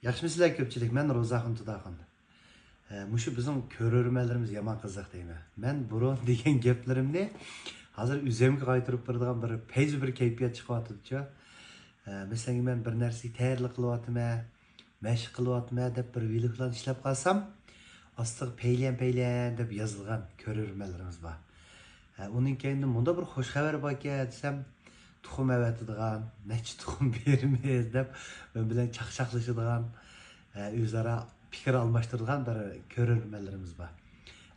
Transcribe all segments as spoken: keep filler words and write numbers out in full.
ياخشىمۇسىلەر كۆپچىلىك؟ مەن روزاخۇن تۇداخۇن. ھە، مۇشۇ بىزنىڭ كۆرۈرمەنلىرىمىز يامان قىزىق دەيمەن. مەن بۇرۇن دېگەن گەپلىرىمنى ھازىر ئۆزۈمگە قايتۇرۇپ بېرىدىغان بىر پەيزى بىر كەيپىيات چىقىۋاتىدىچۇ. ھە، مەسىلەن، مەن بىر نەرسىگە تەييارلىق قىلىۋاتىمەن، مەشىق قىلىۋاتىمەن دەپ بىر ۋىلوگلارنى ئىشلەپ قالسام، ئاستىغا پەيلەن پەيلەن دەپ يازىدىغان كۆرۈرمەنلىرىمىز بار. ھە، ئۇنىڭ كەينىدىن مۇندا بىر خۇش خەۋەر باركەن دېسەم، تۇخۇم ئەۋەتىدىغان، نەچچە تۇخۇم بېرىمىز دەپ مەن بىلەن چاقچاقلىشىدىغان، ھە، ئۆزئارا پىكىر ئالماشتۇرىدىغان بىر كۆرۈرمەنلىرىمىز بار.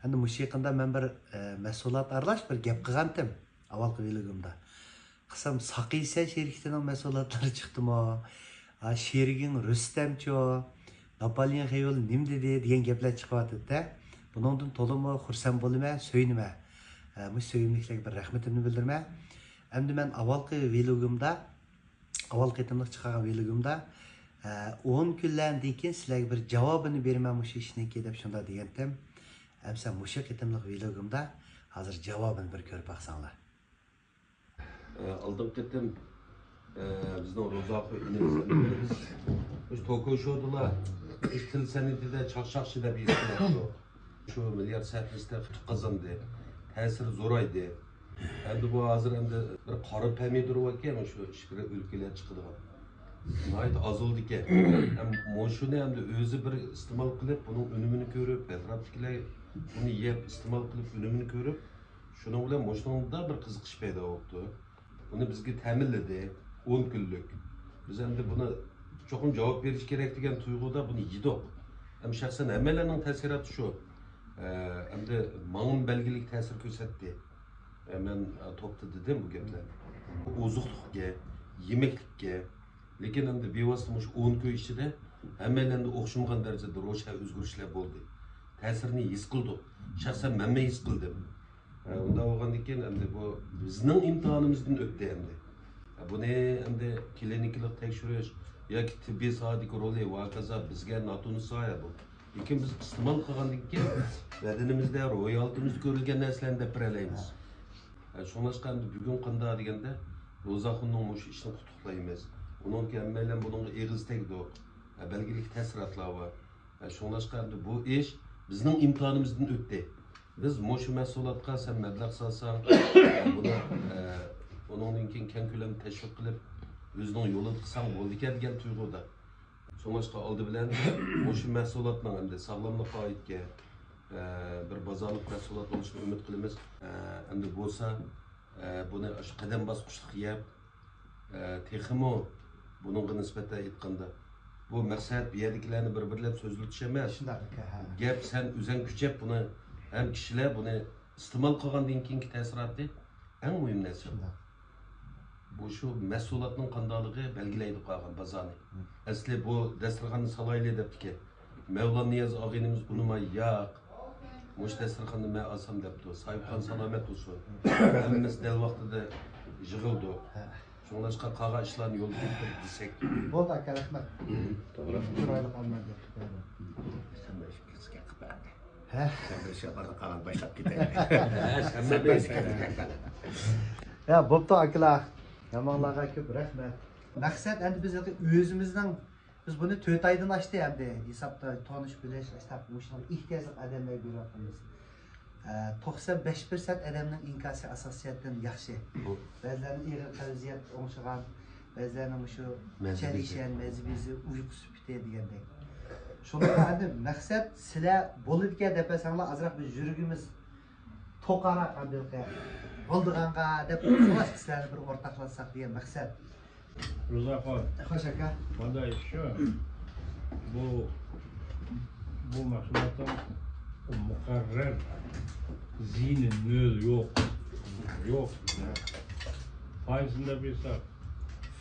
ئەمدى مۇشۇ يېقىندا مەن بىر، ھە، مەھسۇلات ئارىلاش بىر گەپ قىلغانتىم ئاۋۋالقى ۋىلوگۇمدا. قىلسام، ساقىيسەن شىركىتىنىڭ مەھسۇلاتلىرى چىقتىمۇ؟ ھا، شېرىكىڭ رۇستەمچۇ؟ ناپالېئون خېيول نېمە دېدى؟ دېگەن گەپلەر چىقىۋاتىدىدە. بۇنىڭدىن تولىمۇ خۇرسەن بولىمەن، سۆيۈنىمەن. ھە، مۇشۇ سۆيۈملۈكلەرگە بىر رەھمىتىمنى بىلدۈرىمەن. ئەمدى مەن ئاۋۋالقى ۋىلوگۇمدا، ئاۋۋال قېتىملىق چىقارغان ۋىلوگۇمدا، ھە، ئون كۈنلەردىن كېيىن سىلەرگە بىر جاۋابىنى بېرىمەن مۇشۇ ئىشنىڭكى دەپ شۇنداق دېگەنتىم. ئەمسە مۇشۇ قېتىملىق ۋىلوگۇمدا ھازىر جاۋابىنى بىر كۆرۈپ باقساڭلار. ئە، ئالدىنقى قېتىم، ئە، بىزنىڭ روزاخۇن ئىنىمىز، ئەمدى بىز مۇشۇ توكو شودىلا، مۇشۇ تىل سەنئىتىدە چاقچاقچى دەپ يېتىشتۇق. شۇ مىليارد سەھىپىسىدە ئۇتۇق قازاندى. تەسىرى زورايدى. ئەمدى بۇ ھازىر ئەمدى بىر قارا پەمىدۇر باركەن، مۇشۇ ئىچكىرى ئۆلكىلەر چىقىدىغان. ناھايىتى ئازلىدىكەن. ھەم مۇشۇنى ئەمدى ئۆزى بىر ئىستېمال قىلىپ، بۇنىڭ ئۈنۈمىنى كۆرۈپ، ئەتراپتىكىلەر بۇنى يەپ، ئىستېمال قىلىپ، ئۈنۈمىنى كۆرۈپ، شۇنىڭ بىلەن مۇشۇنىڭدا بىر قىزىقىش پەيدا بوپتۇ. ئۇنى بىزگە تەمىنلىدى، ئون كۈنلۈك. بىز ئەمدى بۇنى چوقۇم جاۋاب بېرىش كېرەك دېگەن تۇيغۇدا بۇنى يېدۇق. ھەم شەخسەن ھەممەيلەننىڭ تەسىراتى شۇ. ئە، ئەمدى ماڭىمۇ بەلگىلىك تەسىر كۆرسەتتى. ئە، مەن، ئە، توپتا دېدىم بۇ گەپلەرنى. ئوزۇقلۇقكە، يېمەكلىككە، لېكىن ئەمدى بىۋاسىتە مۇشۇ ئون كۈن ئىچىدە ھەممەيلەندە ئوخشىمىغان دەرىجىدە روشەن ئۆزگىرىشلەر بولدى. تەسىرىنى ھېس قىلدۇق. شەخسەن مەنمۇ ھېس قىلدىم. ئە، ئۇنداق بولغاندىن كېيىن ئەمدى بۇ بىزنىڭ ئىمتىھانىمىزدىن ئۆتتى ئەمدى. ئە، بۇنى ئەمدى كلىنىكىلىق تەكشۈرۈش ياكى تېببىي ساھەدىكى رولى ۋە ھاكازا بىزگە ناتونۇش ساھە بۇ. لېكىن بىز ئىستېمال قىلغاندىن كېيىن بەدىنىمىزدە، روھىي ھالىتىمىزدە كۆرۈلگەن نەرسىلەرنى دەپ بېرەلەيمىز. ئە، شۇڭلاشقا ئەمدى بۈگۈن قانداق دېگەندە، روزاخۇننىڭ مۇشۇ ئىشىنى قۇتلۇقلايمىز. ئۇنىڭكى ھەممەيلەن بۇنىڭغا ئېغىز تەگدۇق. ئە، بەلگىلىك تەسىراتلار بار. ئە، شۇڭلاشقا ئەمدى بۇ ئىش بىزنىڭ ئىمتىھانىمىزدىن ئۆتتى. بىز مۇشۇ مەھسۇلاتقا سەن مەبلەغ سالساڭ، ئە، بۇنى، ئە، ئۇنىڭدىن كېيىن كەڭ كۆلەمدە تەشۋىق قىلىپ، ئۆزىنىڭ يولىدا قىلساڭ بولىدىكەن دېگەن تۇيغۇدا. شۇڭلاشقا ئالدى بىلەن مۇشۇ مەھسۇلاتنىڭ ئەمدى ساغلاملىققا ئائىتكەن، ئە، بىر بازارلىق مەھسۇلات بولۇشىنى ئۈمىد قىلىمىز. ئە، ئەمدى بولسا، ئە، بۇنى ئاشۇ قەدەم باسقۇچلۇق يەپ، ئە، تېخىمۇ بۇنىڭغا نىسبەتەن ئېيتقاندا، بۇ مەقسەت بۇ يەردىكىلەرنى بىر-بىرلەپ سۆزلىتىش ئەمەس. شۇنداق ئاكا، ھە. گەپ سەن ئۆزەڭ كۈچەپ بۇنى ھەم كىشىلەر بۇنى ئىستېمال قىلغاندىن كېيىنكى تەسىراتى ئەڭ مۇھىم نەرسە. شۇنداق. بۇ شۇ مەھسۇلاتنىڭ قانداقلىقى بەلگىلەيدۇ قالغان بازارنى. مم. ئەسلى بۇ دەستۇرخاننى سالايلى دەپتىكەن. مەۋلان نىياز ئاغىنىمىز ئۇنىماي، ياق، مۇشۇ دەستۇرخاننى مەن ئالسام دەپتۇ. ساھىبخان سالامەت بولسۇن. ھەممىمىز دەل ۋاقتىدا يىغىلدۇق. ھە. شۇڭلاشقا قالغان ئىشلارنى يولغا كەلتۈرۈپ دېسەك. بولدى ئاكا، رەھمەت. توغرا. چىرايلىق ئالما گەپ. سەن بىر ئىشكە قىلىپ بەردى. ھە؟ سەن بىر ئىشكە بارغان قالغان باشلاپ كېتەيلى. ھە، سەن بىر ئىشكە. يا، بوپتۇ ئاكىلار. ھەممىڭلارغا كۆپ رەھمەت. مەقسەت ئەمدى بىز ئۆزىمىزنىڭ بىز بۇنى تۆت ئايدىن ئاشتى ئەمدى ھېسابتا تونۇش بىلىش، ئاشتاق مۇشۇنىڭ ئېھتىياجلىق ئادەملەرگە بېرىۋاتىمىز. ئە، توقسان بەش پىرسەنت ئادەمنىڭ ئىنكاسى ئاساسىي جەھەتتىن ياخشى. بۇ بەزىلەرنىڭ ئېغىر قەۋزىيەت ئوڭشىغان، بەزىلەرنىڭ مۇشۇ مەززە بېزى. چەلىشەن، مەززە بېزى، ئۇيقۇ سۈپىتى دېگەندەك. شۇڭا ئەمدى مەقسەت سىلەر بولىدىكەن دەپ بەرسەڭلار ئازراق بىز يۈرىكىمىز توقراق ئەمدى بولىدىغانغا دەپ شۇڭا سىلەرنى بىر ئورتاقلاشساق دېگەن مەقسەت. روزاخان. خوش ئاكا. مانداق ئىش شۇ. بۇ، بۇ مەھسۇلاتنىڭ مۇقەررەر زىيىنى نۆل يوق. يوق. پايدىسىنى دەپ ئېيتساق،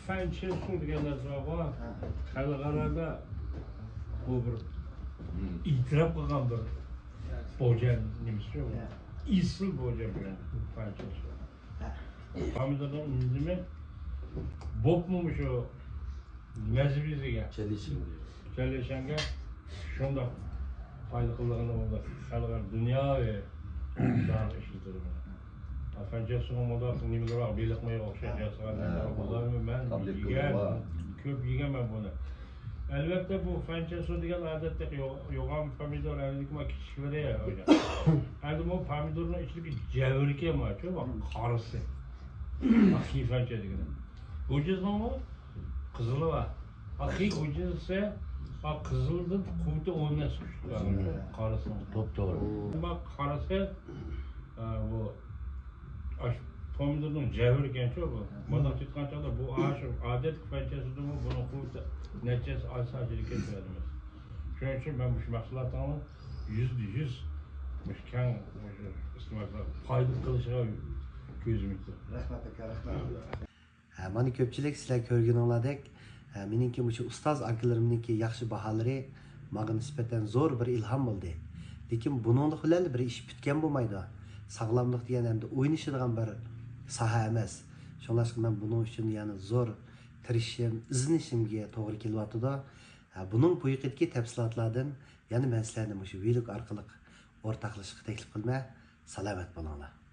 فەنچېسۇ دېگەن نەرسە بارغۇ، خەلقئارادا بۇ بىر ئېتىراپ قىلغان بىر بوجەن نېمىسى شۇ. ئېسىل بوجەن بىلەن فەنچېسۇ. پامىدورنىڭ ئۈندىمى بوپمۇ مۇشۇ مەززە بېزىگە، چەلىشەنگە شۇنداق پايدا قىلىدىغىنى بولدى. خەلقئارا دۇنياۋى دارى ئىشلىتىدۇ بۇنى. فەنچېسۇنىڭ مۇنداق نېمىلىرى بار، بېلىق مېيىغا ئوخشاش ياسىغان نېمىلىرى بولارمۇ؟ مەن يېگەن، كۆپ يېگەنمەن بۇنى. ئەلۋەتتە، بۇ فەنچەسۇ دېگەن ئادەتتە يو-، يوغان پومىدور، ئەمدىكى ما كىچىكلىرى. ئەمدى بۇ پومىدورنىڭ ئىچىدىكى جەۋھىرىكەن بارچۇ، بۇ قارىسى. خىي فەنچە دېگىنى. گۇجىزنىڭمۇ قىزىلى بار. خىي گۇجىزى، قىزىلدىن قۇۋۋىتى ئون ھەسسە كۈچلۈك قارىسىنىڭ. توپتوغرا. ئەمما قارىسى، ئە، بۇ ئاش پومىدورنىڭ جەۋھىرىكەنچۇ بۇ. مۇنداق تۇتقان چاغدا بۇ ئاشۇ ئادەتتىكى فەنچەسىدىنمۇ بۇنىڭ قۇۋۋىتى نەچچە ھەسسە ئاشىدىكەن دېمەس. شۇنىڭ ئۈچۈن مەن مۇشۇ مەھسۇلاتنىڭ يۈزدە يۈز مۇشۇ كەڭ، مۇشۇ ئىستېمال قىلىپ پايدىلىق قىلىشىغا كۆزۈم يېتىدۇ. رەھمەت ئاكا، رەھمەت. ھە، مانا كۆپچىلىك سىلەر كۆرگىنىڭلاردەك، ھە، مېنىڭكى مۇشۇ ئۇستاز ئاكىلىرىمنىڭكى ياخشى باھالىرى ماڭا نىسبەتەن زور بىر ئىلھام بولدى. لېكىن بۇنىڭلىق بىلەن بىر ئىش پۈتكەن بولمايدۇ. ساغلاملىق دېگەن ئەمدى ئوينىشىدىغان بىر ساھە ئەمەس. شۇڭلاشقا مەن بۇنىڭ ئۈچۈن يەنە زور تىرىشىشىم، ئىزدىنىشىمگە توغرا كېلىۋاتىدۇ. ھە، بۇنىڭ بۇيىقىدىكى تەپسىلاتلاردىن يەنە مەن سىلەرنى مۇشۇ ۋىلوگ ئارقىلىق ئورتاقلىشىشقا تەكلىپ قىلىمەن. سالامەت بولۇڭلار.